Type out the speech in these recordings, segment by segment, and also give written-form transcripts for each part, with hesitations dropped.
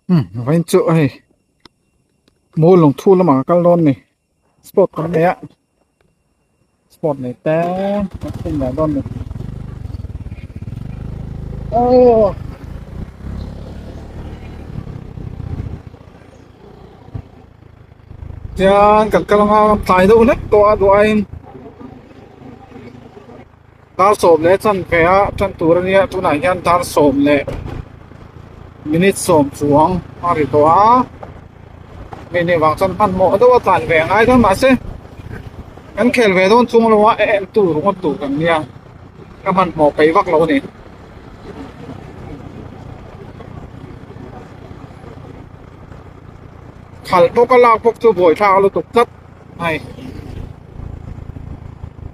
Umm vawiin chu hei maw lungthu lamah ka kal dawn a ni sport kan nei a sport nei te kan thlen leh dawn a ni aww. Tian kan kal anga tlai deuh hlek tawh a duh aiin dar sawm leh chan ve a tan tur a nia tunah hian dar sawm leh minute sawm chuang a ri tawh a mi nih vang chuan hmanhmawh deuh a tlan ve a ngai dawn mahse kan khel ve dawn chung lo a en tur ngawt tur kan nia ka hmanhmawh peih vak lo a ni. Khalh bawk a lak bawk chu buaithlak lutuk tlat hei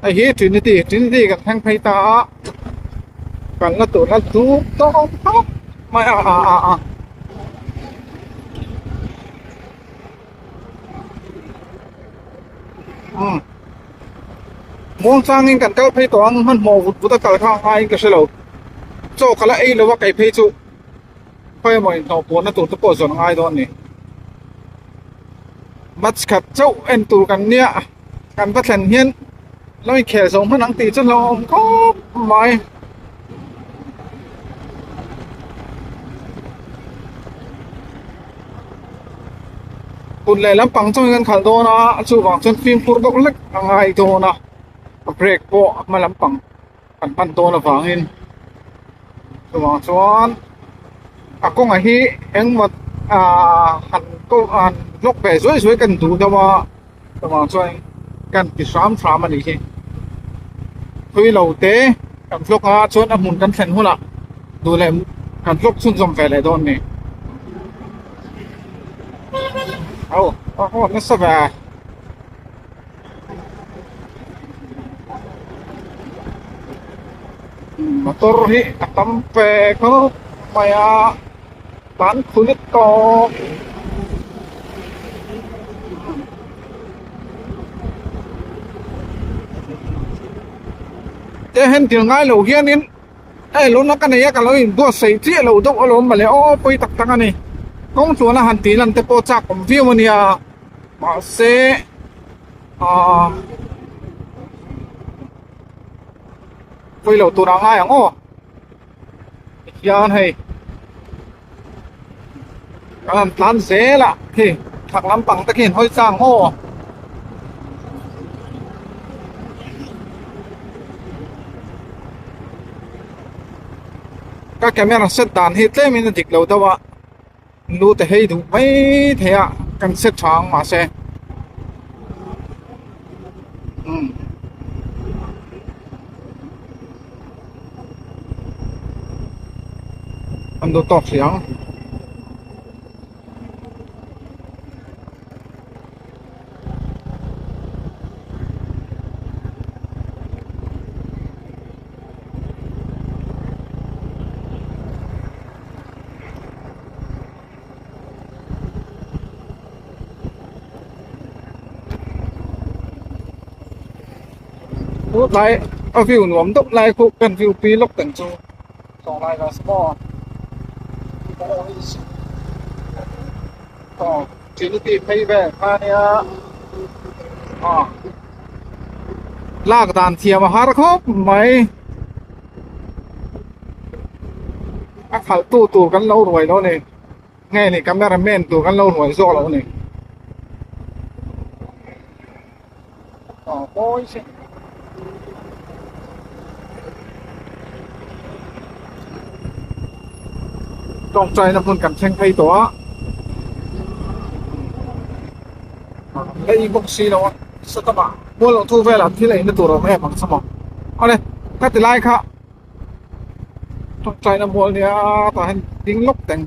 hei hi trinity trinity kan thleng phei ta a kalna tur a dup tawk tawk mai a a a a umm muang changin kan kal phei tawh ang hmanhmawh vut vut a kal kha a ngaiin ka hrelo chaw ka la ei lo a kei phei chu. Khawi emaw inhnawh puanna tur te pawh zawn a ngai dawn a ni. Match khat chauh en tur kan nia, kan va thlen hian lo inkhel zo hman ang tih chu hlauhawm khawp mai. Kut leh lampang chungin kan khalh dawn a, chuvang chuan fimkhur deuh hlek a ngai dawn a, a brake pawh a hma lampang. Kan hman dawn avangin chuvang chuan a kawngah hi engmaw ahh han ko han vlog ve zuai zuai kan duh deuh a chuvang chuan kan ti hram hram a nih hi thui lo te kan vlog a chuan a hmun kan thlen hunah duh leh kan vlog chhunzawm ve leh dawn a ni aw a haw nasa ve. Motor hi a tam ve khawp mai a tan khulit tawp te hen thil ngai lo hianin hei lawna ka nei a ka lo inbuatsaih chiah lo deuh alawm mawle aw pawi tak tak a ni kawng tluana han tih lan te pawh chak awm viau a nia. Mahse ahh pawi lo tur ah ngai ang aw tihian hei kan han tlan zel a khi thak lampang te khi an hawi chang aw. Ka camera set dan hi tlem in a dik lo deuh a. Lu te hei duh mai thei a kan set tha ang mahse umm an duh tawk hrih ang. Lai a view nuam deuh lai khu kan view pi lawk teng chu sawng lai ka smaw aw trinity phei vel kha nia aw lak dan thiam a har khawp mai. A khalh tu tur kan lo ruai lo ni nge ni camera man tur kan lo ruai zawk lo ni aw mawi se tawngtaina hmun kan thleng phei tawh a hei bawk si lo a satamah mual lo thu velah thil eina tur a awm em ang chu maw awle ka ti lai kha. Tawngtaina mual nia tah hian ding lawk teng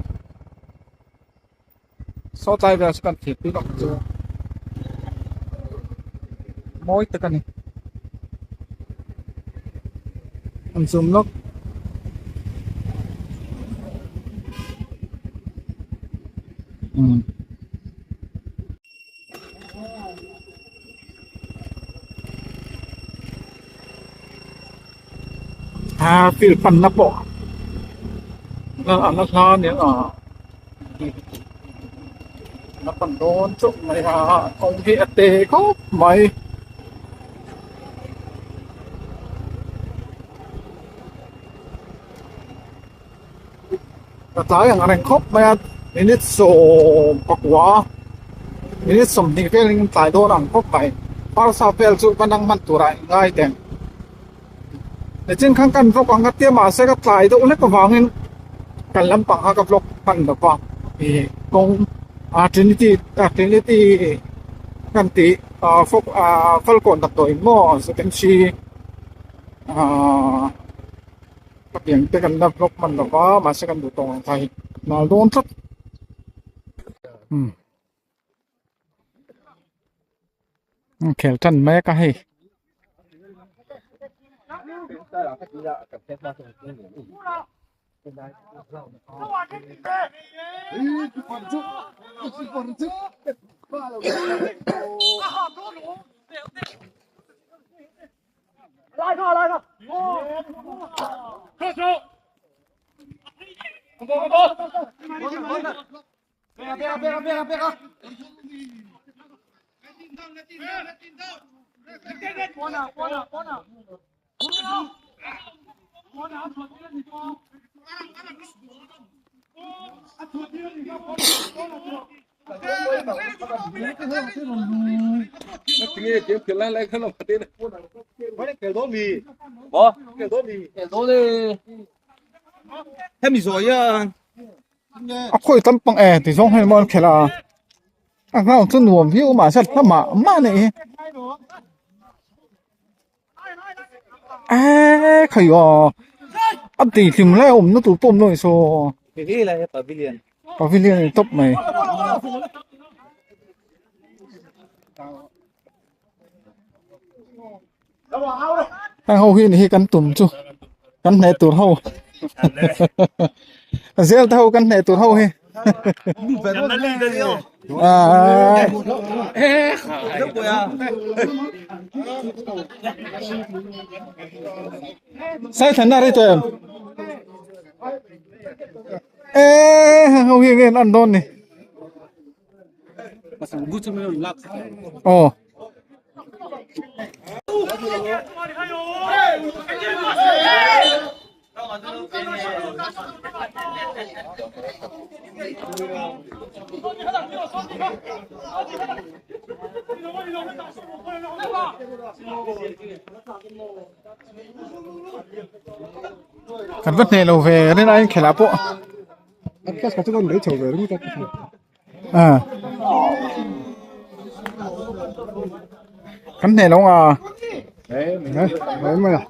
saw tlai vel chu kan thlir pui lawk chu mawi tak a ni an zoom lawk. A field panna pawh a la hla aniang a. La pan dawn chauh mai a kawng hi a te khawp mai. Ka tlai ang reng khawp mai a minute 19 minute 20 velin tlai dawn ang khawp mai parsa vel chu va nang hman turah in ngai teng nichin khan kan vlog ang ka tia mahse ka tlai deuh hlek avangin kan lampang kha ka vlog hman lo va ih kawng ah trinity ah trinity kan tih ah fawk ah falkawn damdawi maw second ah. Ka pian te kan la vlog hman lo va mahse kan duh tawh ang kha hi nal dawn tlat umm khel tan mek a hei. A khawi tam pang e ti zawng hian maw an khelh a a ground chu nuam viau mahse a hlamah mah a nih hi eee khai aw a tih hlim lai a awmna tur pawh awm lo ni saw pavilion a ni tawp mai. Heng ho hi ni hi kan tum chu kan hneh tur ho zel te ho kan hneh tur ho hi sai thlan na ri tawh em e heng ho hi nge an dawn ni aw. Kan va hneh lo ve rin aiin khelh ah pawh. À. Kan hneh lo nga. Mai mai a.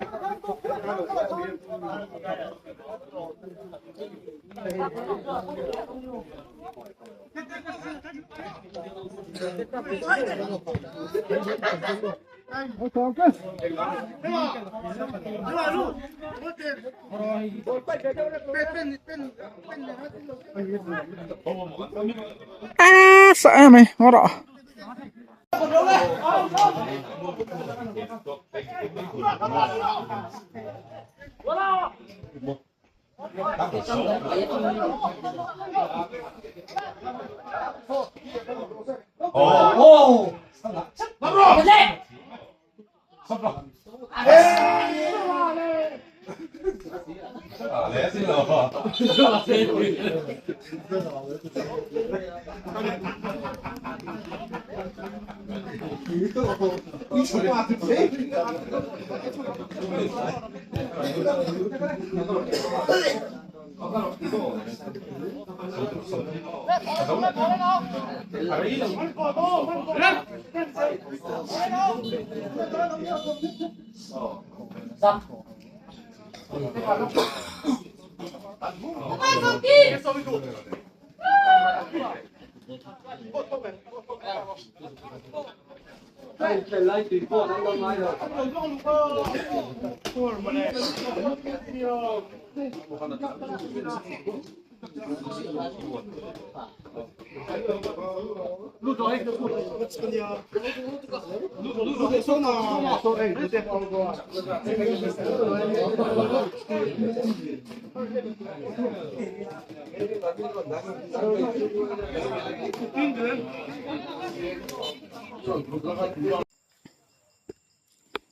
A sợ em mày ngon đó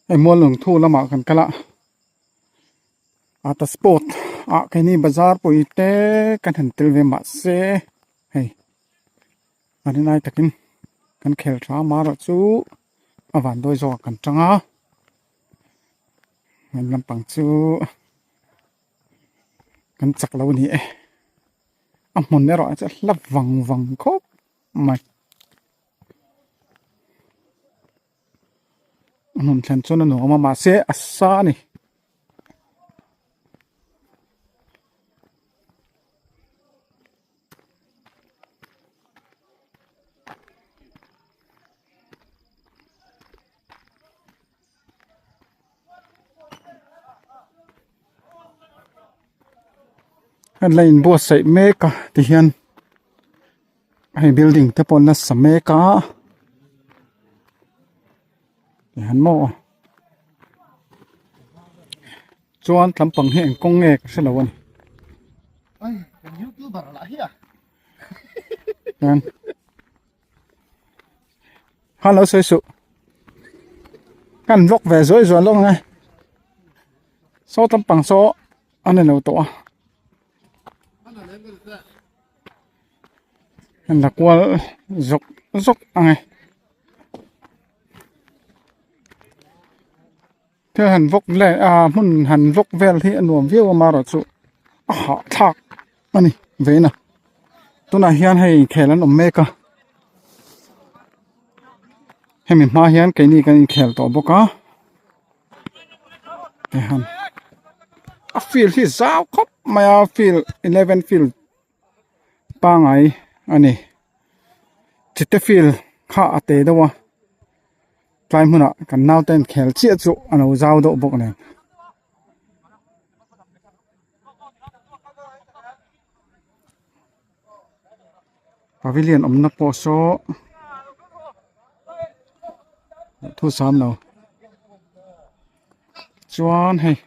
Hei mual lungthu lamah kan kal a ata sport ah keini bazar pui te kan han tel ve mahse hei a rinai takin kan khel tha amaherawh chu a vanduai zawk ah kan tang a heng lampang chu kan chak lo a ni e a hmun erawh chu a hla vang vang khawp mai. A hmun thlen chuan a nuam a mahse a sa a ni. An la inbuatsaih mek a tihian hei building te pawh an la sa mek a tihian maw chuan tlampang hi eng kawng nge ka hrelo a ni. Khan lo sawi suh kan vlog ve zuai zuai lawk ang e saw lampang saw a ni lo tawh a an la kual zawk zawk ang e thil han vawk leh a hmun han vawk vel hi a nuam viau a marawh chu a hahthlak a ni vein a tunah hian hei inkhel an awm mek a hemi hma hian keini kan inkhel tawh bawk a tihian a field hi zau khawp mai a field eleven field pangai a ni chite field kha a te deuh a tlai hmunah kan naute inkhel chiah chu a lo zau deuh bawk nen. Pavilion awmna pawh saw thu sam lo chuan hei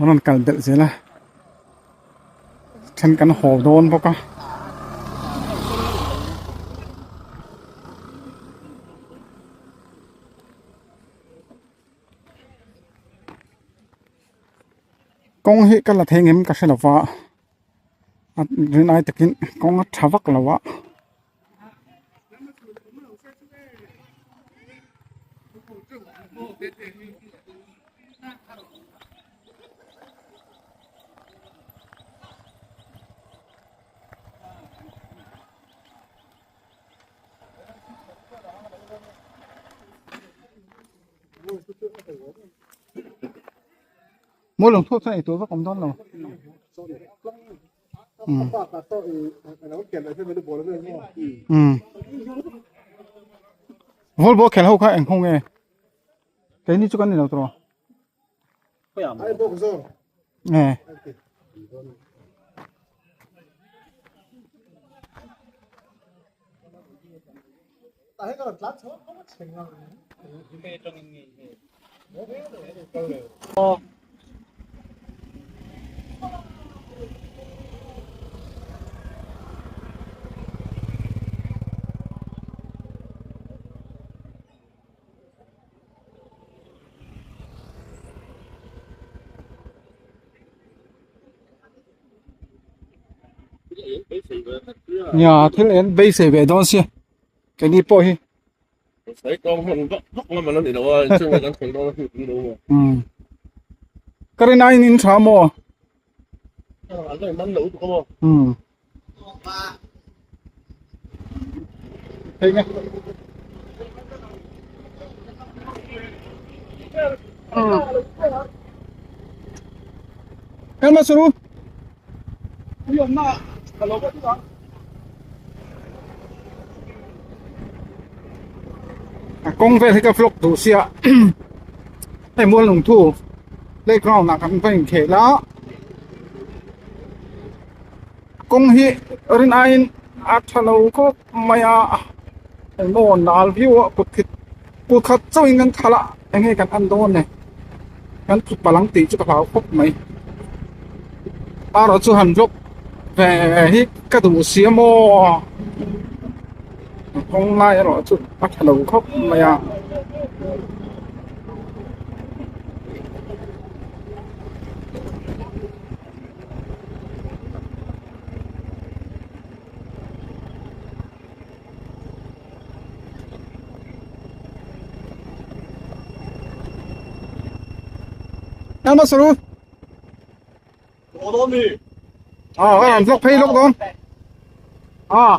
An rawn kal belh zel a then kan haw dawn bawk a. Kawng hi ka la thei ngem ka hre lo va a rin ai takin kawng a tha vak lo a. Mawi lung thuak chuan eitur vak awm dawn lo. Volleyball khel ho kha eng ho nge? Keini chu kan ni lo tawh. Nge. Nia thil en beisei ve dawn sia keini pawh hi ka rin aiin in tha maw thei nge Kalma suru. A kawng vel hi ka vlog duh sia hei mual lungthu playground ah kan va inkhel a kawng hi rin aiin a tha lo khawp mai a engmaw nal viau a kut khat kut khat chauhin kan khalh a eng nge kan en dawn ni kan thut palh ang tih chu ka hlau khawp mai erawh chu han vlog ve hi ka duh si a maw kawng lai erawh chu a tha lo khawp mai a. Nama saru. À, cái làm vlog phay lúc đó. À.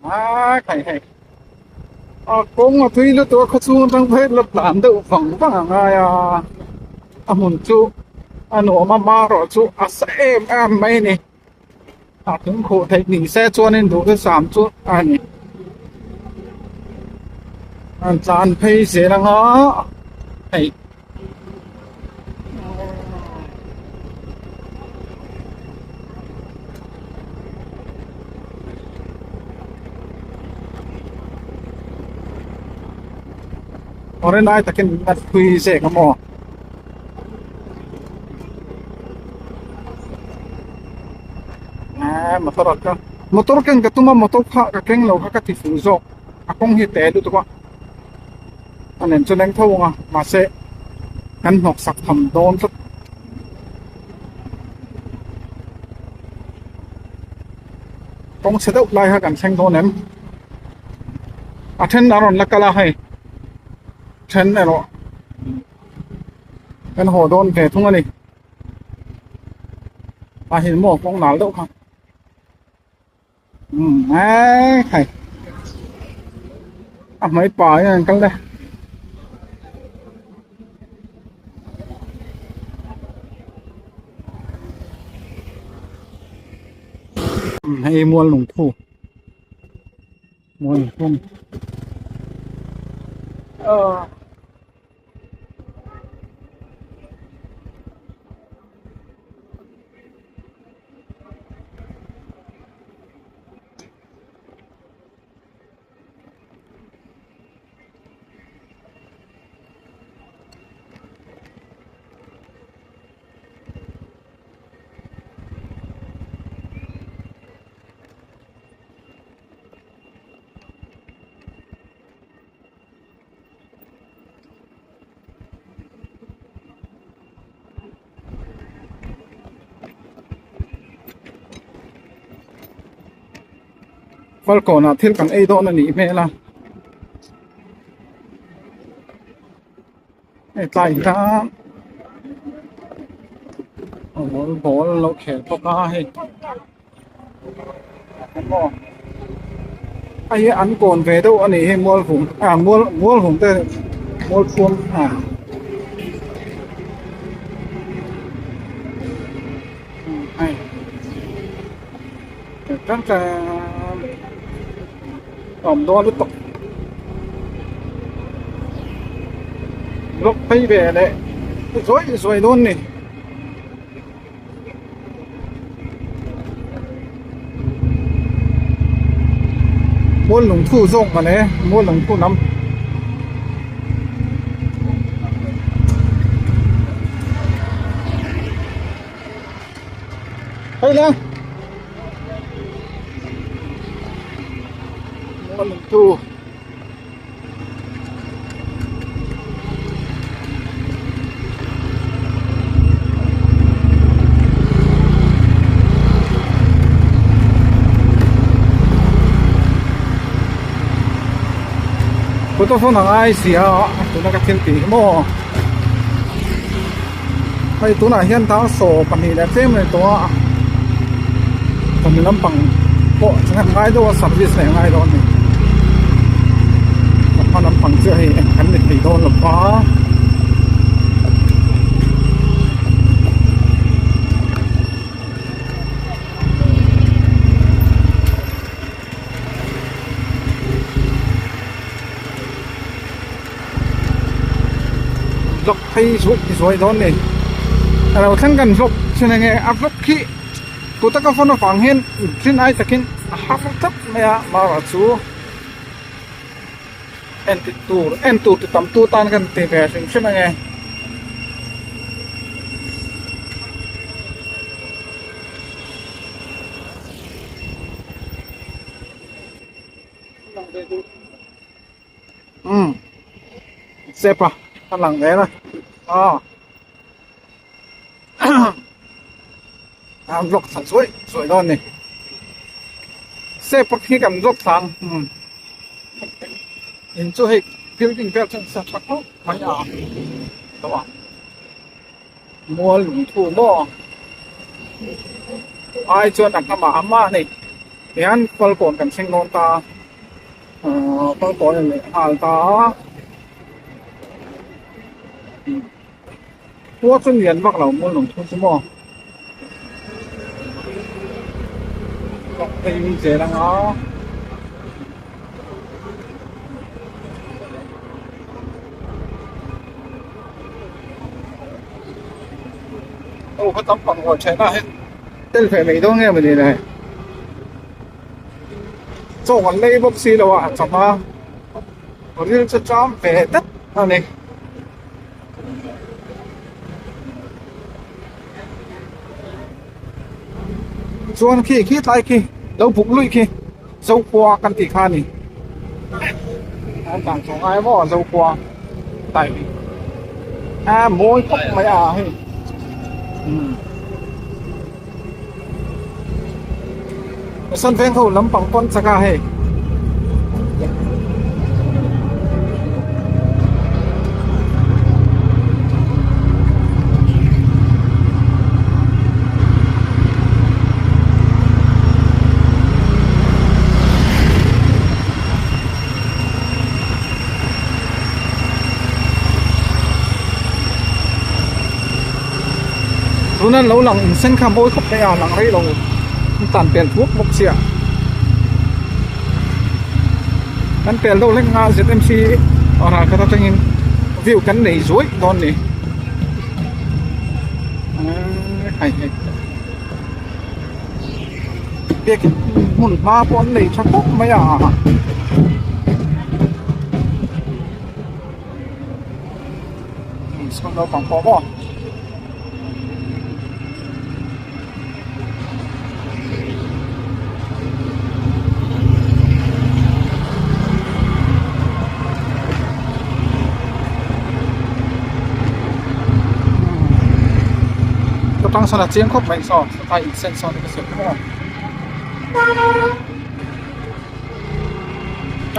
À, cái hay. A kawng a tui lutuk a khawchhung atang phei la tlan deuh vang vang a ngai a a hmun chu a nuam a marawh chu a sa em em mai a ni a thing khuh theih ni se chuanin duhthusam chu a ni an tlan phei zel anga hei. Awre lai takin a thui zek a maw? Eee motor a kal motor keng ka tum a motor kha ka keng lo kha ka ti fuh zawk a kawng hi te lutuk a. A nen chu leng tho ang a mahse kan hnawk sak tham dawn tlat. Kawng chhe deuh lai kha kan thleng dawn em? A then a rawn la kal a hei then erawh kan haw dawn ve thung a ni. A hin maw kawng nal deuh kha. Umm eee khai a hmai pa hian an kal le. Hei mual lungthu mual lungthu a. Falkawn ah thil kan ei dawn a nih hmel a hei tlai hian ball ball an lo khel bawk a hei hei hi an kawn ve deuh a nih hi mualvum ah mual mualvum te mualphuam ah hei awm dawn lutuk block phei ve leh zuai zuai dawn a ni. Mual lungthu zawk mawle mual lungthu lam hei le mual lungthu. Photo phone a ngai si a tuna ka thil tih hi maw hei tunah hian dar 22 leh tlem a ni tawh a chawhnu lampang pawh chhan ngai deuh a service leh ngai dawn a ni a hma lampang chiah hei eng kan ni thei dawn lo va. vlog phei zuai zuai dawn ni a lo thleng kan vlog thin ang e a vlog khi kuta ka phone avang hian rin ai takin a har tlat mai a mara chu en ti tur en tur ti tam tu tan kan ti ve hrim hrim ang e. Umm step a a lang zel a aw an vlog thla chuai chuai dawn a ni step khi kan vlog thla ang umm in chu hei building vel chu an sa tha khawp mai a tawh a mual lungthu maw ai chuan a hma mah mah a ni tihian falkawn kan thleng dawn ta a. Ahh kalkawn a leh nghal ta a khua chu lian vak lo maw lung thu chu maw phei zel ang a aw khaw tam pang rual thehna hi tel ve mai dawn nge mawni le. Chaw kan lei bawk si lo a a cham a ril chu cham ve tlat a ni. Chuan khi khi tlai khi lo buk luih khi Zokhua kan tih kha a ni an dan chu ngai maw Zokhua tai a mawi khawp mai a hei. San veng ho lampang pawn chak a hei. Tuna lo lang in sen kha mawi khawp mai a lang rei lo an tan pel thuak bawk sia kan pel deuh hlek nga ZMC ral khat atangin view kan nei zuai dawn ni hei hei biakin hmun hma pawh an nei tha khawp mai a. School naupang pawh maw ka tang sawn a chiang khawp mai saw satlai insen sawn ka sawi maw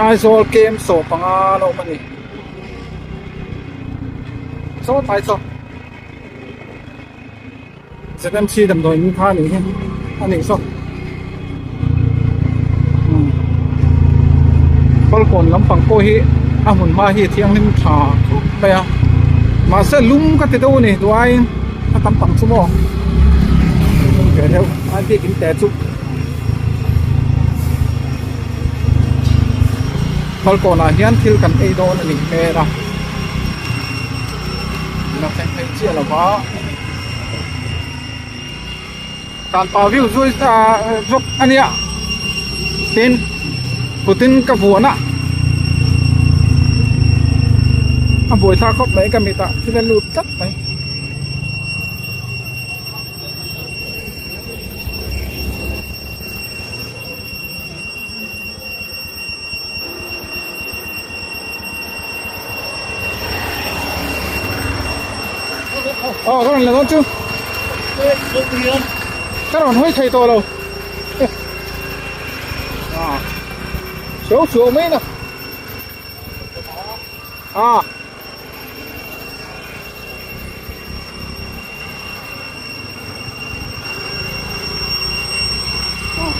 Aizawl kem 15 a awm a ni. Saw tlai chaw ZMC damdawi in kha anih hi a nih saw umm Falkawn lampang pawh hi a hmun hma hi a thianghlim tha khawp mai a mahse lum ka ti deuh a ni duh aiin a tam pang chu maw lum ve deuh a bik in te chu. Falkawnah hian thil kan ei dawn a nih hmel a la thleng thei chiah lo va tanpa view zui ah zawk a nia tin putin ka vuan a a buaithlak khawp mai ka mitah thil a lut tlat mai. Aw ka rawn la dawn chu ka rawn hawi thei tawh lo ah chho chhuah mai na ah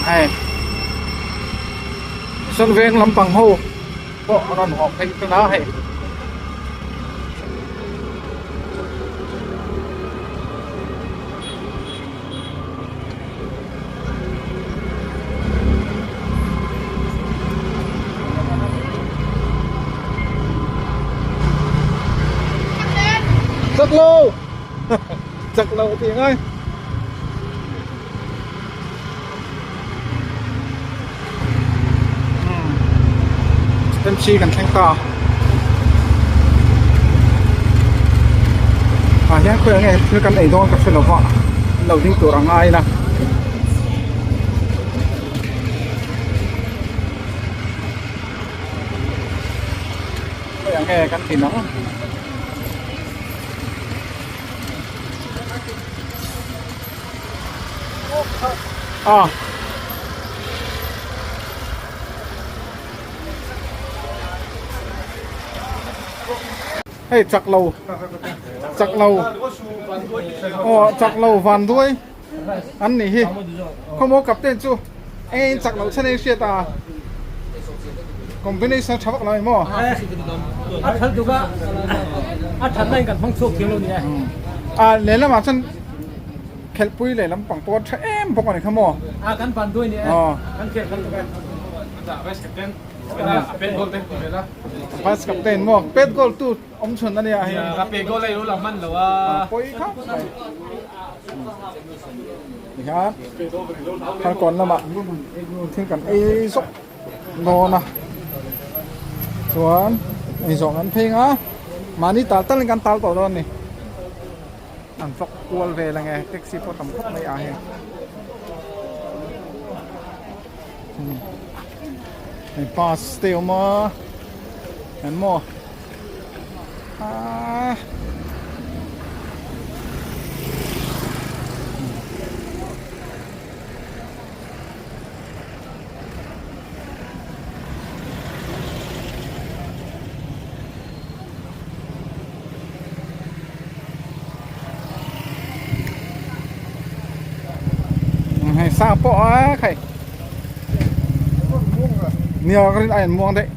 Hei sawn veng lampang ho pawh a rawn haw phei tan a hei. Chak lo! Chak lo tih ngai. MC kan thleng ta. Ah hian khawiah nge thil kan ei dawn ka hre lo va, an lo ding tur a ngai na. Khawiah nge kan ti nang. Ah. Hei chak lo chak lo aw chak lo van duai an nih hi khawmaw captain chu eng chak loh chhan a hriat a combination tha vak lo emaw a thal tuk a a that na in kan hmang chhuak thiam lo ni e a lehlamah chuan khelhpui lehlam pang pawh a tha em bawk a ni kha maw a kan van duai ni e kan khel thal tuk e vice captain vice captain maw pet goal tu awm chhun a nia hei a pe goal a i lo lang hman lo a pawi khawp mai Tikhian Falkawn lamah thil kan ei zawk dawn a chuan ei zawh kan phei ang a mahni tal talin kan tal tawh dawn a ni an vak kual vel ange taxi pawh tam khawp mai ah hian hei bus te a awm a engmaw Ahh. Hei sang pawh a khai. Nia ka rin a in muang daih.